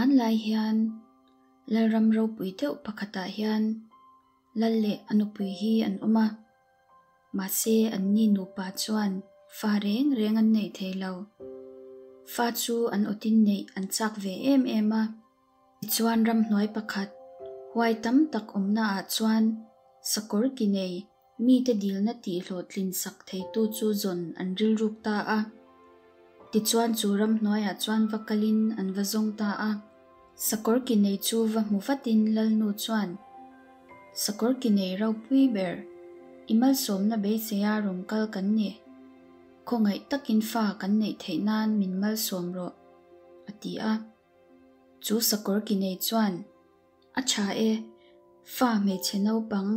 Hmanlai hian Lalram ropui deuh pakhatah hian Lal leh a nupui hi an awm a, mahse anni nupa chuan fa reng reng an neih thei lo. Fa chu an awtin neih an chak ve em em a. Tichuan ramhnuai pakhat huai tam tak awmnaah chuan sakawr ki nei mite dilna tihhlawhtlin sak theitu chu zawn an rilruk ta a. Tichuan chu ramhnuaiah chuan va kalin an va zawng ta a. Sakawr ki nei chu va hmu vatin Lalnu chuan, Sakawr ki nei ropui ber, i malsawmna beiseia rawn kal kan ni. Khawngaih takin fa kan neih theih nan min malsawm rawh, a ti a. Chu sakawr ki nei chuan, A tha e, fa hmeichhe naupang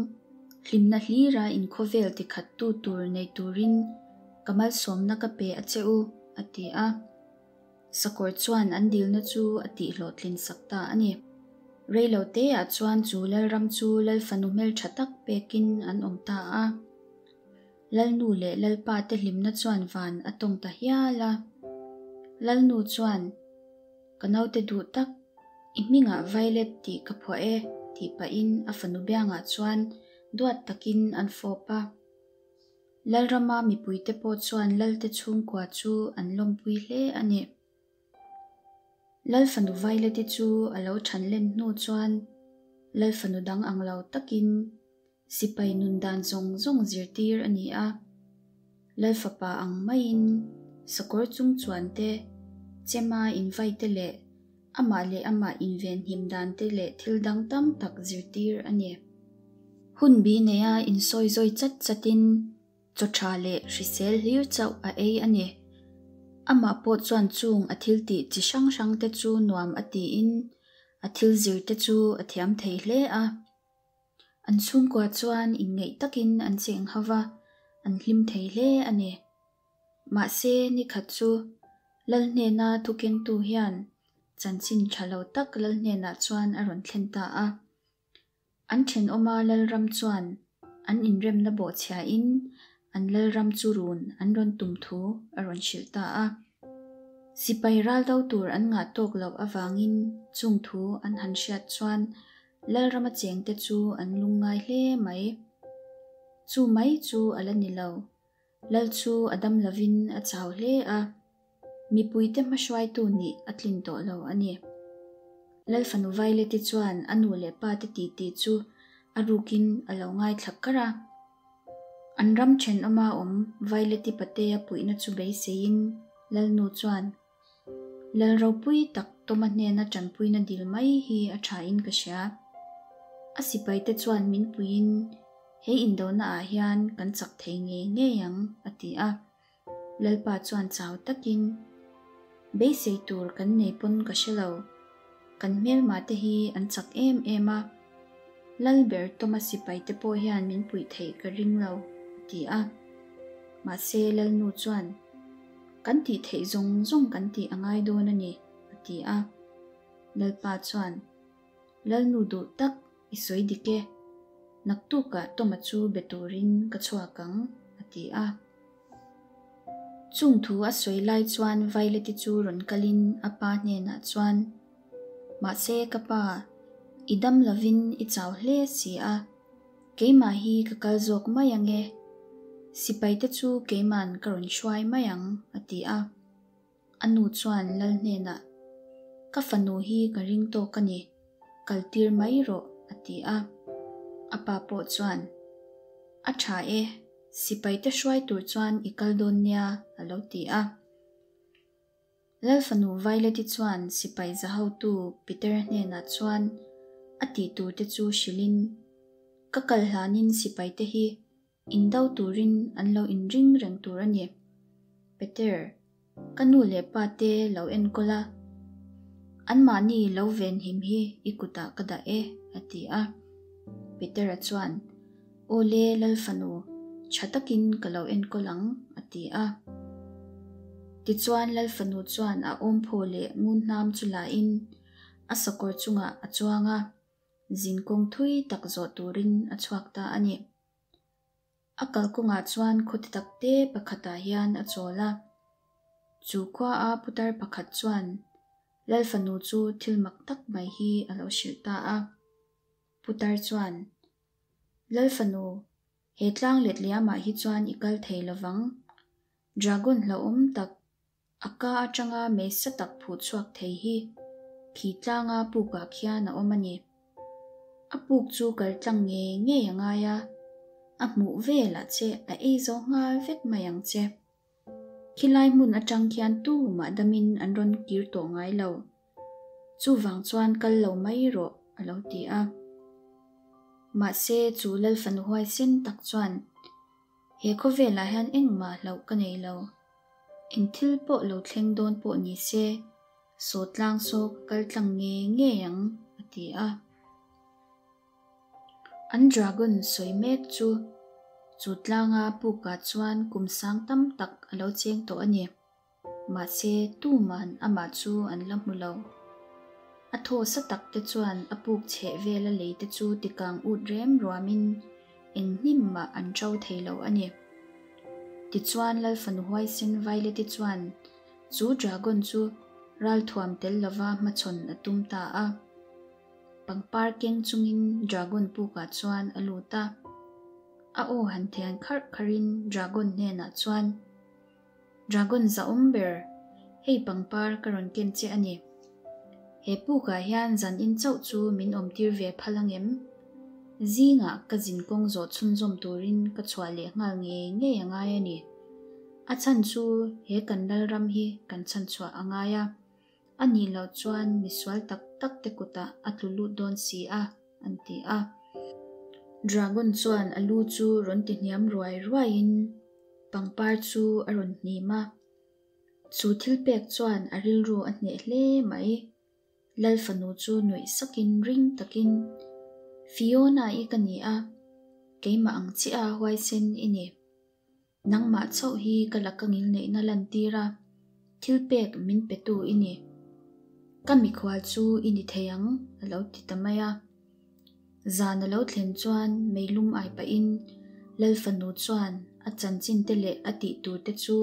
hlimna hlira inkhawvel tikhattu tur nei turin ka malsawmna ka pe a che u, a ti a. Sakawr chuan an dilna chu a tihhlawhtlin sak ta a ni. Reilo teah chuan chu Lalram chu Lalfanu hmeltha tak pekin an awm ta a. Lalnu leh Lalpa te hlimna chuan van a tawng ta hial a. Lalnu chuan, Ka naute duh tak, i hmingah Violet tih ka phuah e, tih pahin a fanu biangah chuan duat takin an fawp a. Lalrama mipuite pawh chuan Lalte chhungkua chu an lawmpui hle a ni. Lalfanu Violet-i chu a lo than len hnu chuan Lalfanu dang ang lo takin sipai nun dan zawng zawng zirtir a ni a. Lalfapa ang maiin sakawr chung chuan te, chema invai te leh amah leh amah invenhim dan te leh thil dang tam tak zirtir a ni. Hun bi neia insawi zawi chat chatin chaw tha leh hrisel hlir chauh a ei a ni. Amah pawh chuan chung a thil tih chi hrang hrang te chu nuam a tiin a thil zir te chu a thiam thei hle a. An chhungkua chuan inngeih takin an cheng ho va, an hlim thei hle a ni. Mahse, nikhat chu Lal hnena thukengtu hian chanchin tha lo tak Lal hnenah chuan a rawn thlen ta a. An thenawma Lalram chuan an inremna bawhchhiain an Lalram chu run an rawn tum thu a rawn hrilh ta a. Sipai ral do tur an ngah tawk loh avangin chung thu an han hriat chuan Lalrama chengte chu an lungngai hle mai. Chu mai chu a la ni lo. Lal chu a dam lovin a chau hle a, mipuite hmahruaitu nih a tlin tawh lo a ni. Lal fanu Violet-i chuan a nu leh pa te titi chu a rukin a lo ngaithla kar a. An ram thenawma awm Violet-i patea puihna chu beiseiin Lalnu chuan, Lal ropui tak Toma hnena tanpuina dil mai hi a thain ka hria. A sipaite chuan min puiin he indona ah hian kan chak thei ngei ngei ang, a ti a. Lalpa chuan chau takin, Beisei tur kan nei pawn ka hre lo. Kan hmelma te hi an chak em em a. Lal ber Toma sipaite pawh hian min puih theih ka ring lo, a ti a. Mahse Lalnu chuan, Kan tih theih zawng zawng kan tih a ngai dawn a ni, a ti a. Lalpa chuan, Lalnu duh tak i sawi dik e, naktukah Toma chu be turin ka chhuak ang, a ti a. Chung thu a sawi lai chuan Violet-i chu rawn kalin a pa hnenah chuan, Mahse ka pa, i dam lovin i chau hle si a. Keimah hi ka kal zawk mai ang e, sipaite chu keima'n ka rawn hruai mai ang, a ti a. A nu chuan Lal hnenah, Ka fanu hi ka ring tawk a ni, kal tir mai rawh, a ti a. A pa pawh chuan, A tha e, sipaite hruai tur chuan i kal dawn nia, a lo ti a. Lalfanu Violet-i chuan sipai za hotu Peter-a hnenah chuan a tih turte chu hrilhin, Ka kal hlanin sipaite hi indo turin an lo inring reng tur a ni. Peter, ka nu leh pa te lo enkawl a, anmahni lo venhim hi i kutah ka dah e, a ti a. Peter-a chuan, Aw le, Lalfanu, tha takin ka lo enkawl ang, a ti a. Tichuan Lalfanu chuan a awmphaw leh ngun hnam chu lain a sakawr chungah a chuang a, zinkawng thui tak zawh turin a chhuak ta a ni. A kalkawngah chuan khaw ti takte pakhatah hian a chawl a. Chu khuaa putar pakhat chuan. Lal fanu chu thil mak tak mai hi a lo hrilh ta a. Putar chuan, Lal fanu, he tlang let liamah hi chuan i kal thei lovang. Dragon hlauhawm tak, a ka atanga mei sa tak phuh chhuak thei hi khi tlanga pukah khian a awm a ni. A puk chu kal tlang ngei ngei a ngai a, a hmuh velah che a ei zo nghal vek mai ang che. Khilai hmun atang khian tumah damin an rawn kir tawh ngai lo. Chuvang chuan kal lo mai rawh, a lo ti a. Mahse, chu Lal fanu huaisen tak chuan, He khawvelah hian engmah hlauh ka nei lo. Eng thil pawh lo thleng dawn pawh ni se, saw tlang saw ka kal tlang ngei ngei ang, a ti a. An dragon sawi mek chu chu tlanga pukah chuan kum sang tam tak a lo cheng tawh a ni. Mahse, tuman amah chu an la hmu lo. A thaw sa tak te chuan a puk chheh vela lei te chu tikang ut rem ruamin eng hnim mah an ṭo thei lo a ni. Tichuan Lal fanu huaisen Violet-i chuan chu dragon chu ralthuam tel lova hmachhawn a tum ta a. Pangpar keng chungin dragon pukah chuan a lut a. A aw han thian kharh kharhin dragon hnenah chuan, Dragon zahawm ber, hei pangpar ka rawn ken che a ni. He pukah hian zan in chauh chu min awmtir ve phal angem? Zingah ka zin kawng zawh chhunzawm turin ka chhuah leh nghal ngei ngei a ngai a ni. A chhan chu he kan lalram hi kan chhanchhuah a ngai a. A nih loh chuan misual tak tak te kutah a tlu lut dawn si a, an ti a. Dragon chuan a lu chu rawn ti hniam ruai ruaiin pangpar chu a rawn hnim a. Chu thil pek chuan a rilru a hneh hle mai. Lal fanu chu nuih sakin ring takin, Fiona-i ka ni a, keimah ang chiah a huaisen i ni. Nangmah chauh hi ka la ka ngilneihna lantir a, thil pek min petu i ni. Ka mikhual chu i ni thei ang, a lo ti ta mai a. Zan a lo thlen chuan meilum ai pahin Lal fanu chuan a chanchin te leh a tih tur te chu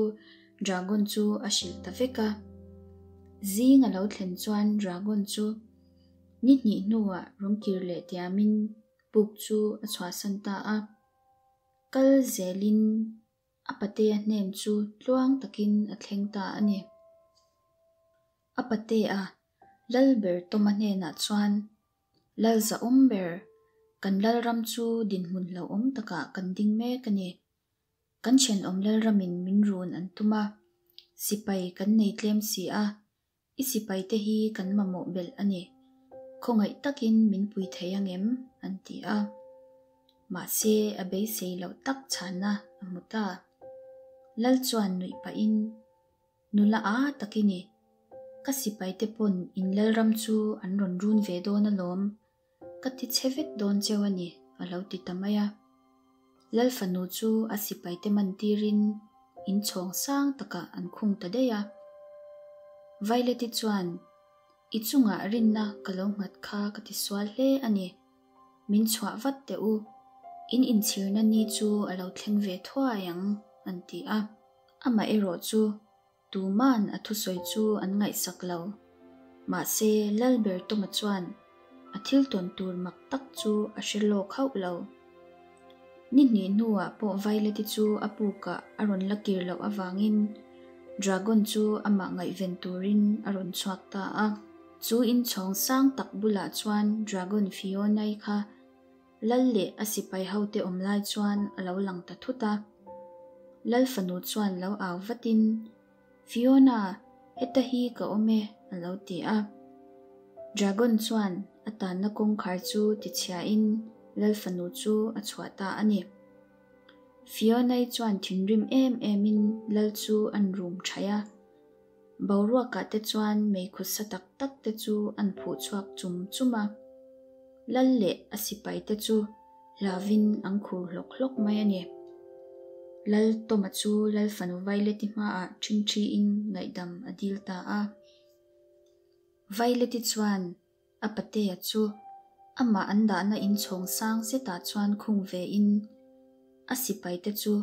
Dragon chu a hrilh ta vek a. Zing a lo thlen chuan Dragon chu ni hnih hnuah rawn kir leh tiamin puk chu a chhuahsan ta a. Kal zelin a patea hnem chu tluang takin a thleng ta a ni. A patea Lalber Tawma hnenah chuan, Lal zahawm ber, kan Lalram chu dinhmun hlauhawm takah kan ding mek a ni. Kan thenawm Lalramin min run an tum a, sipai kan nei tlem si a, I sipaite hi kan mamawh belh a ni. Khawngaih takin min pui thei ang em? an ti a. Mahse, a beisei loh tak chhanna a hmu ta. Lal chuan nuih pahin, Nula a tak i ni. Ka sipaite pawn in Lalram chu an rawn run ve dawn alawm. Ka ti chhe vek dawn cheu a ni, a lo ti ta mai a. Lal fanu chu a sipaite man tirin in chhawng sang takah an khung ta daih a. Violet-i chuan, I chungah rinna ka lo nghat kha ka ti sual hle a ni. Min chhuah vat teh u. In inchhirna ni chu a lo thleng ve thuai ang, an ti a. Amaherawh chu Tuman a thusawi chu an ngaihsak lo. Mahse, Lalber Tawma chuan a thil tawn tur mak tak chu a hre lawk hauh lo. Ni hnih hnuah pawh Violet-i chu a pukah a rawn la kir loh avangin Dragon chu amah ngaihven turin a rawn chhuak ta a. Chu inchhawng sang tak bulah chuan Dragon Fiona-i kha Lal leh a sipai hote awm lai chuan a lo lang ta thut a. Lal fanu chuan lo au vatin, Fiona, heta hi ka awm e, a lo ti a. Dragon chuan a tanna kawngkhar chu tichhiain Lal fanu chu a chhuah ta a ni. Fiona-i chuan thinrim em emin Lal chu an rum thaih a. Boruakah te chuan meikhu sa tak tak te chu an phuh chhuak chum chum a. Lal leh a sipai te chu hlauvin an khur hlawk hlawk mai a ni. Lal Tawma chu Lal fanu Violet-i hmaah ṭhingṭhiin ngaihdam a dil ta a. Violet-i chuan A patea chu amah an dahna inchhawng sang zetah chuan khung vein a sipaite chu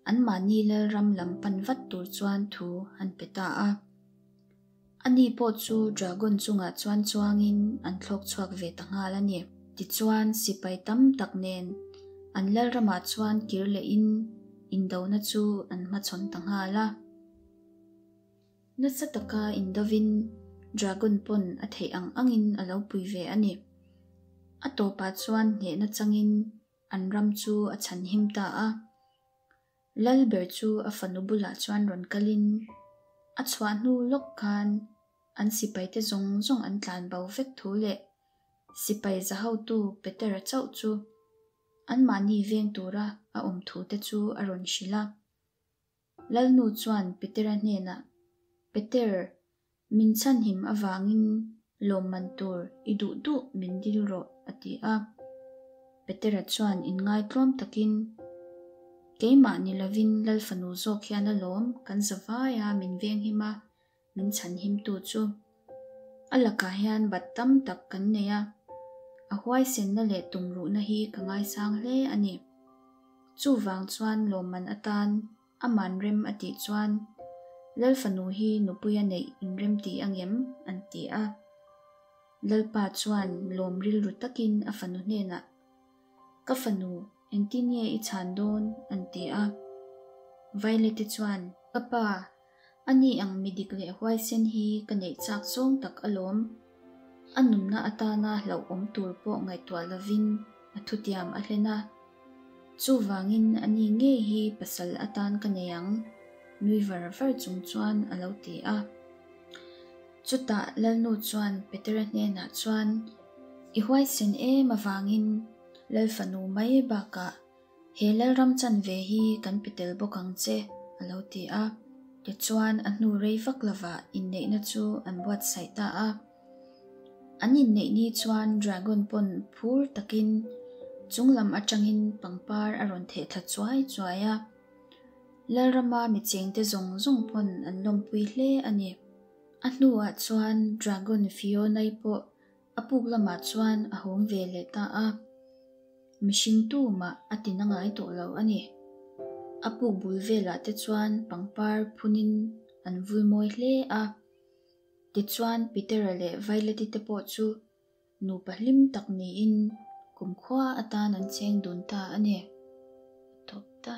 anmahni Lalram lam pan vat tur chuan thu an pe ta a. Ani pawh chu dragon chungah chuan chuangin an thlawk chhuak ve ta nghal a ni. Tichuan sipai tam tak nen an lalramah chuan kir lehin indona chu an hmachhawn ta nghal a. Nasa taka indovin dragon pawn a theih ang angin a lo pui ve a ni. A tawpah chuan hnehna changin an ram chu a chhanhim ta a. Lal ber chu a fanu bulah chuan rawn kalin a chhuah hnu lawk khan an sipaite zawng zawng an tlan bo vek thu leh sipai za hotu Petera chauh chu anmahni veng tura a awm thu te chu a rawn hrilh a. Lalnu chuan Petera hnenah, Peter, min chhanhim avangin lawmman tur i duh duh min dil rawh, a ti a. Petera chuan inngaitlawm takin, Keimah ni lovin Lal fanu zawk hian alawm kan zavaia min venghim a, min chhanhimtu chu. A lakah hian bat tam tak kan nei a, a huaisenna leh tumruhna hi ka ngaisang hle a ni. Chuvang chuan lawmman atan aman rem a tih chuan Lal fanu hi nupui a neih inrem ti angem? an ti a. Lalpa chuan lawm rilru takin a fanu hnenah, Ka fanu, engtin nge i chhan dawn? an ti a. Violet-i chuan, Ka pa, Ani ang mi dik leh huaisen hi ka neih chak zawng tak alawm. A nunna atana hlauhawm tur pawh ngaihtuah lovin a thutiam a hlen a. Chuvangin ani ngei hi pasal atan ka nei ang, nui var var chung chuan a lo ti a. Chutah Lalnu chuan Petera hnenah chuan, I huaisen em avangin Lalfanu mai bakah He Lalram chanve hi kan pe tel bawk ang che, a lo ti a. Tichuan a hnu rei vak lovah inneihna chu an buatsaih ta a. An inneih ni chuan Dragon pawn phur takin chunglam atangin pangpar a rawn theh thla chuai chuai a. Lalrama mi chengte zawng zawng pawn an lawmpui hle a ni. A hnuah chuan Dragon Fiona-i pawh A puk lamah chuan a hawng ve leh ta a, mihring tu mah a ti na ngai tawh lo a ni. A puk bul velah te chuan pangpar phunin an vul mawi hle a. Tichuan Petera leh Violet-i te pawh chu nupa hlim tak niin kumkhua atan an cheng dun ta a ni. A tawp ta.